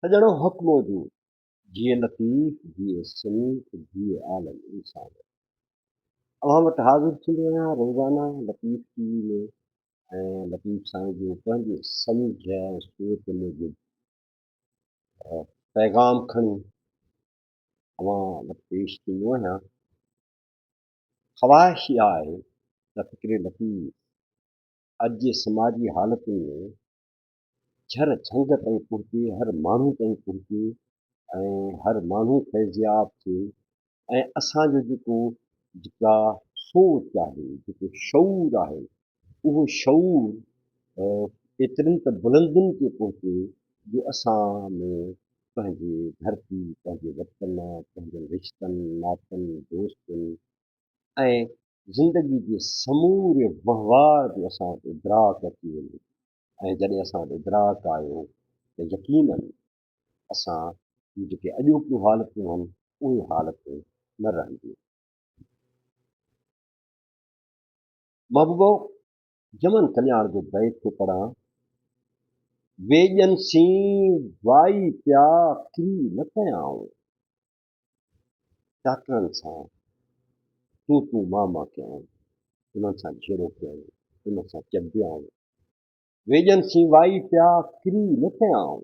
سڄڻو حق موجود، جيئي لطيف، جيئي سنڌ، جيئي عالم انسانيت. اوهان وٽ حاضر ٿيندو آهيان روزانه لطيف ٽي وي ۾ ۽ لطيف سائين جو پنهنجي سمجهه ۽ سوچ موجب پيغام کڻي اوهان وٽ پيش ٿيندو آهيان. خواهش اها آهي ته فڪر لطيف اڄ جي سماجي حالتن ۾ جھر جھنگ تائين پهچي، هر ماڻهو تائين پهچي ۽ هر ماڻهو فيضياب ٿئي ۽ اسان جو جيڪو جيڪا سوچ آهي، جيڪو شعور آهي، اهو شعور ايترين ته بلندين تي پهچي جو اسان ۾ پنهنجي ڌرتي، پنهنجي وطن، پنهنجن رشتن، ناتن، دوستن ۽ زندگي جي سموري وهنوار جو اسان وٽ ادراڪ اچي وڃي. ۽ جڏهن اسان وٽ ادراڪ آيو ته يقيناً اسان جون جيڪي اڄوڪيون حالتون آهن اهي حالتون نه رهنديون. محبوبو جمن ڪلياڻ جو بيت ٿو پڙهان. ويڄن سين وائي پيا ڪري نه ڪيائون. ڊاڪٽرن سان تون تون مان مان ڪيائون. انهن سان جهيڙو ڪيائون، انهن سان چنبيائون. ويڄن سين وائي پيا ڪري نه ڪيائون.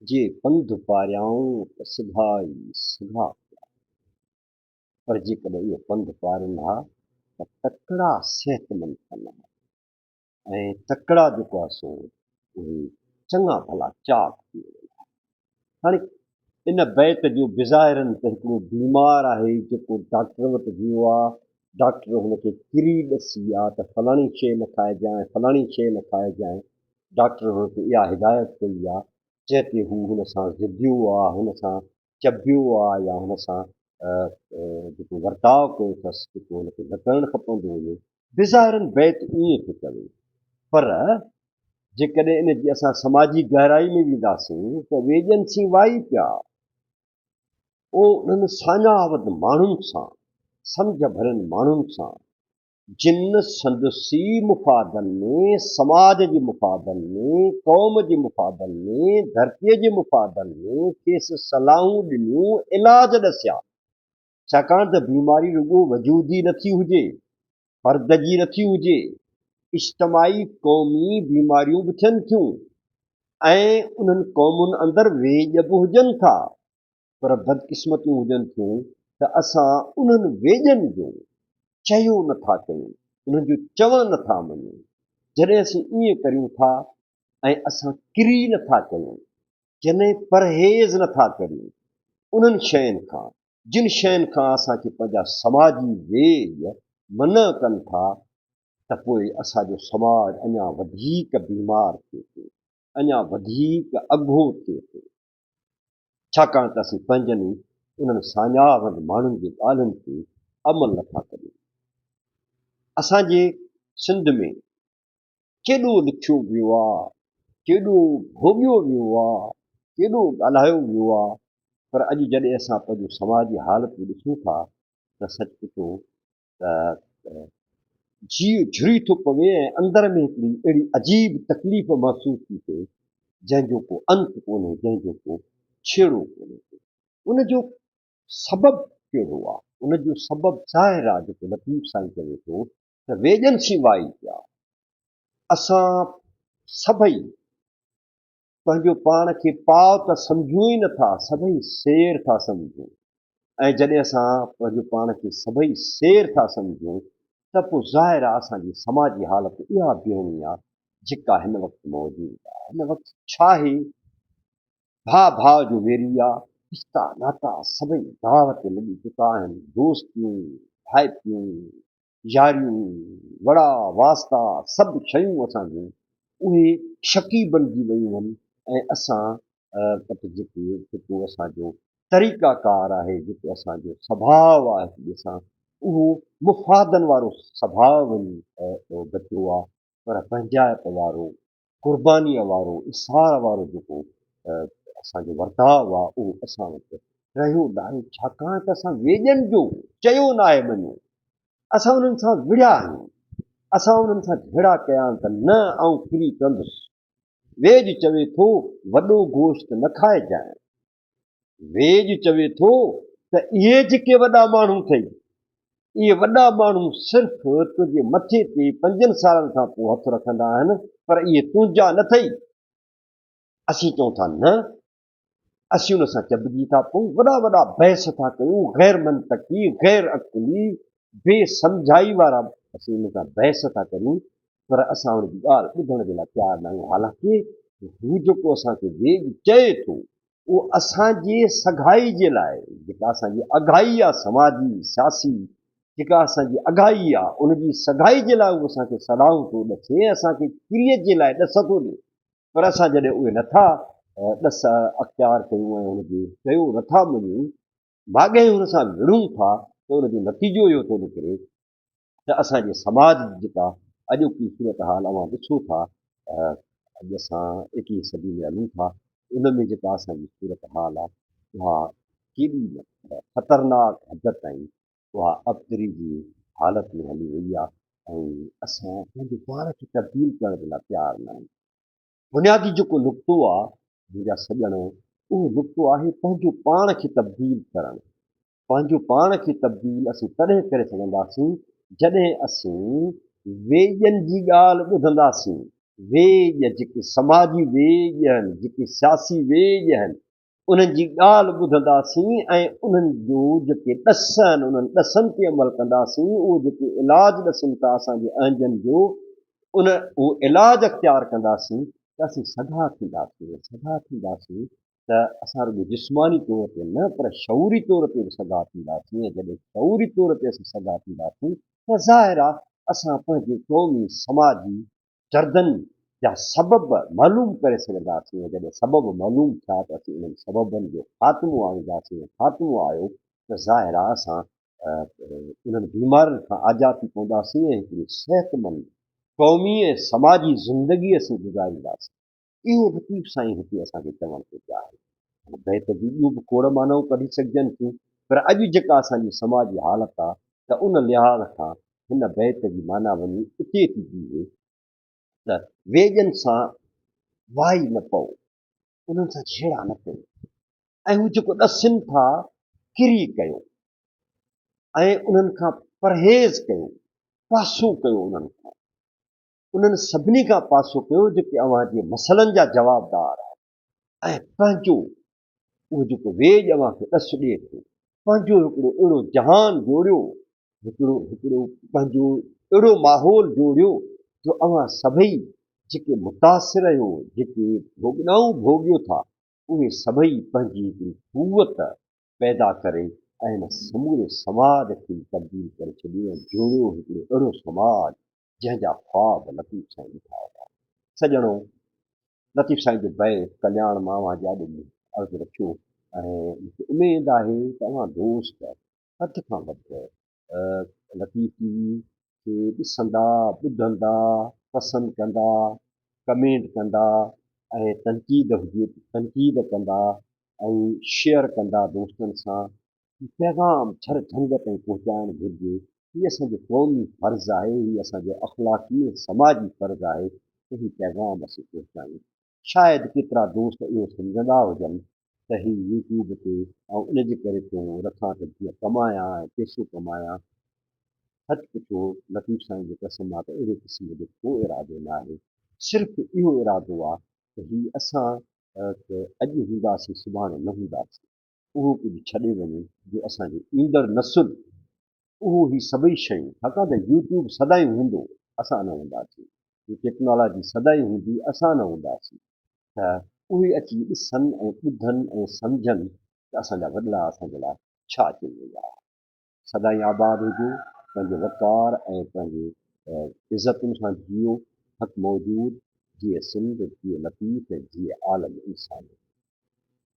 جي پنڌ پاريائون ته سگها ئي سگها پيا. پر جيڪڏهن اهو پنڌ پارين ها ته تڪڙا صحتمند ٿين ها ۽ تڪڙا جيڪو آهي سو اهي چڱا ڀلا چاق ٿي وڃن ها. هاڻي ان بيت جو بظاهراً ته هڪڙو بيمار آهي جيڪو ڊاڪٽر وٽ ويو آ، ڊاڪٽر هن کي ڪري ڏسي آ ته فلاڻي شيء نه کائجانء، فلاڻي شيء نه کائجانء، ڊاڪٽر هن کي اها هدايت ڪئي آ، جنهن تي هو هن سان ضديو آ، هن سان چڀيو آ يا هن سان جيڪو ورتاء ڪيو اٿس، جيڪو هن کي نه ڪرڻ کپندو هيو. بظاهراً بيت ائين ٿو چوي، پر جيڪڏهن ان جي اسان سماجي گهرائي ۾ وينداسين ته ويڄن سين وائي پيا. او انهن ساڃاهه وند ماڻهن سان، سمجهه ڀرين ماڻهن سان، جن سندس ئي مفادن ۾، سماج جي مفادن ۾، قوم جي مفادن ۾، ڌرتيء جي مفادن ۾ کيس صلاحون ڏنيون، علاج ڏسيا. ڇاڪاڻ ته بيماري رڳو وجودي نٿي هجي، فرد جي نٿي هجي، اجتماعي قومي بيماريون به ٿين ٿيون ۽ انهن قومن اندر ويڄ به هجن ٿا، پر بدقسمتيون هجن ٿيون ته اسان انهن ويڄن جو چيو نٿا ڪيون، انهن جو چوڻ نٿا مڃون. جڏهن اسين ائين ڪريون ٿا ۽ اسان ڪري نٿا ڪيون، جنھن پرھيز نه ٿا ڪريون انھن شين کان جن شين کان اسان کي پنھنجا سماجي ويڄ منع ڪن ٿا ته پوء اسان جو سماج اڃا وڌيڪ بيمار ٿئي ٿو، اڃا وڌيڪ اگھو ٿئي ٿو. ڇاڪاڻ ته اسين پنھنجن ئي انھن ساڃاھ وند ماڻھن جي ڳالھين تي عمل نه ٿا ڪريون. اسان جي سنڌ ۾ ڪيڏو لکيو ويو آ، ڪيڏو ڀوڳيو ويو آ، ڪيڏو ڳالهايو ويو آ، پر اڄ جڏهن اسان پنهنجون سماجي حالتون ڏسون ٿا ته سچ پڇو ته جيء جھري ٿو پوي ۽ اندر ۾ هڪڙي اهڙي عجيب تڪليف محسوس ٿي ٿئي جنهن جو ڪو انت ڪونهي، جنهن جو ڪو ڇيڙو ڪونهي. ان جو سبب ڪهڙو آ؟ ان جو سبب ظاهر آ جيڪو لطيف سائين چوي ٿو ته ويڄن سين وائي پيا. اسان سڀئي پنهنجو پاڻ کي پاء ته سمجهون ئي نٿا، سڀئي سير ٿا سمجهون ۽ جڏهن اسان پنهنجو پاڻ کي سڀئي سير ٿا سمجهون ته پوء ظاهر آهي اسان جي سماجي حالت اها بيهڻي آهي جيڪا هن وقت موجود آهي. هن وقت ڇا آهي؟ ڀاء ڀاء جو ويري آ، رشتا ناتا سڀئي داء تي لڳي چڪا آهن، دوستيون، ڀائپيون، ياريون، وڙا واسطا سڀ شيون اسان جون اهي شڪي بڻجي ويون آهن ۽ اسان وٽ جيڪي جيڪو اسان جو طريقه ڪار آهي، جيڪو اسان جو سڀاء آهي هڪ ٻئي سان اهو مفادن وارو سڀاء وڃي بچيو آ پر پنهنجائپ وارو قربانيء وارو، اثار وارو جيڪو اسان جو ورتاء آ، اهو اسان وٽ رهيو ناهي، ڇاڪاڻ ته اسان ويڄن جو چيو ناهي مڃيو. اسان انهن سان وڙهيا آهيون، اسان انهن سان جهيڙا ڪيا آهن ته نه آئون ڦري ڪندس. ويڄ چوي ٿو، وڏو گوشت نه کائجانء. ويڄ چوي ٿو ته اهي جيڪي وڏا ماڻهو اٿئي، اهي وڏا ماڻهو صرف تنهنجي مٿي تي پنجن سالن کان پوء هٿ رکندا آهن، پر اهي تنهنجا نه اٿئي. اسين چئون ٿا نه، اسين ان سان چنبڙجي ٿا پئون، وڏا وڏا بحث ٿا ڪيون، غير منطقي، غير عقلي، بي سمجهائي وارا اسين ان سان بحث ٿا ڪريون، پر اسان ان جي ڳالهه ٻڌڻ جي لاء تيار نه آهيون، حالانڪه هو جيڪو اسان کي ويڄ چئي ٿو، اهو اسان جي سگهائي جي لاء، جيڪا اسان جي اگهائي آهي سماجي، سياسي، جيڪا اسان جي اگهائي آهي، ان جي سگهائي جي لاء هو اسان کي صلاحون ٿو ڏسي ۽ اسان کي ڪريت جي لاء ڏس ٿو ڏئي. پر اسان جڏهن اهي نٿا ڏس اختيار ڪيون ۽ ان جي چيو نٿا مڃون، ماڳهين هن سان وڙهون ٿا ته ان جو نتيجو اهو ٿو نڪري ته اسان جي سماج جي جيڪا اڄوڪي صورتحال اوهان ڏسو ٿا، اڄ اسان ايڪيهين صدي ۾ هلون ٿا، ان ۾ جيڪا اسان جي صورتحال آهي اها ڪيڏي نه خطرناڪ حد تائين اها ابتري جي حالت ۾ هلي وئي آهي ۽ اسان پنهنجو پاڻ کي تبديل ڪرڻ جي لاء تيار نه آهيون. بنيادي جيڪو نقطو آهي منهنجا سڄڻ اهو نقطو آهي پنهنجو پاڻ کي تبديل ڪرڻ. پنهنجو پاڻ کي تبديل اسين تڏهن ڪري سگهنداسين جڏهن اسين ويڄن جي ڳالهه ٻڌنداسين. ويڄ جيڪي سماجي ويڄ آهن، جيڪي سياسي ويڄ آهن، انهن جي ڳالهه ٻڌنداسين ۽ انهن جو جيڪي ڏس آهن انهن ڏسن تي عمل ڪنداسين، اهو جيڪي علاج ڏسن ٿا اسان جي اهنجن جو ان اهو علاج اختيار ڪنداسين ته اسين سگها ٿينداسين ۽ سگها ٿينداسين ته اسان رڳو جسماني طور تي نه پر شعوري طور تي به سگها ٿينداسين ۽ جڏهن شعوري طور تي اسين سگها ٿينداسين ته ظاهر آهي اسان پنهنجي قومي سماجي دردن جا سبب معلوم ڪري سگهنداسين ۽ جڏهن سبب معلوم ٿيا ته اسين انهن سببن جو خاتمو آڻينداسين ۽ خاتمو آيو ته ظاهر آهي اسان انهن بيمارين کان آجا ٿي پونداسين ۽ هڪڙي صحتمند قومي ۽ سماجي زندگي اسين گذارينداسين. اهو لطيف سائين هتي اسان کي چوڻ ٿو چاهي. هن بيت جون ٻيون به کوڙ معنائون ڪڍي سگهجن ٿيون پر اڄ جيڪا اسان جي سماجي حالت آهي ته ان لحاظ کان هن بيت جي معنيٰ وڃي اتي ٿي بيهي ته ويڄن سان وائي نه پئو، انهن سان جهيڙا نه ڪيو ۽ هو جيڪو ڏسين ٿا ڪري ڪيو ۽ انهن کان پرهيز ڪيو، پاسو ڪيو انهن کان، انهن سڀني کان پاسو ڪيو جيڪي اوهان جي مسئلن جا جوابدار آهن ۽ پنهنجو اهو جيڪو ويڄ اوهان کي ڏس ڏئي ٿو، پنهنجو هڪڙو اهڙو جهان جوڙيو، هڪڙو هڪڙو پنهنجو اهڙو ماحول جوڙيو جو اوهان سڀئي جيڪي متاثر آهيو، جيڪي ڀوڳنائون ڀوڳيو ٿا، اهي سڀئي پنهنجي هڪڙي قوت پيدا ڪري ۽ هن سموري سماج کي تبديل ڪري ڇڏيو ۽ جوڙيو هڪڙو اهڙو سماج جنهن جا خواب لطيف سائين ڏٺا هئا. سڄڻو! لطيف سائين جو بيت ڪلياڻ مان اوهان جي آڏو مون عرض رکيو ۽ مون کي اميد آهي ته اوهان دوست وڌ کان وڌ لطيف ٽي وي کي ڏسندا، ٻڌندا، پسند ڪندا، ڪمينٽ ڪندا ۽ تنقيد هجي ته تنقيد ڪندا ۽ شيئر ڪندا دوستن سان. هي پيغام ڇر جهنگ تائين پهچائڻ گهرجي. هي اسان جو قومي فرض آهي، هي اسان جو اخلاقي ۽ سماجي فرض آهي ته هي پيغام اسين پهچايون. شايد ڪيترا دوست اهو سمجهندا هجن ته هي يوٽيوب تي آئون ان جي ڪري ٿو رکان ته جيئن ڪمايان ۽ پيسو ڪمايان. سچ پڇو لطيف سائين جو قسم آ ته اهڙي قسم جو ڪو ارادو ناهي. صرف اهو ارادو آ ته هي اسان ته اڄ هونداسين سڀاڻي نه هونداسين. اهو ڪجهه ڇڏي وڃون جو اسان جو ايندڙ نسل اهو هي سڀئي شيون ڇاڪاڻ ته يوٽيوب سدائين هوندو اسان نه هونداسين هي ٽيڪنالاجي سدائين هوندي اسان نه هونداسين ته اهي اچي ڏسن ۽ ٻڌن ۽ سمجهن ته اسان جا وڏڙا اسان جي لاء ڇا چئي ويا آهن. سدائين آباد هجو پنهنجي وقار ۽ پنهنجي عزتن سان جيئو حق موجود جيئي سنڌ جيئي لطيف ۽ جيئي عالم انسانيت.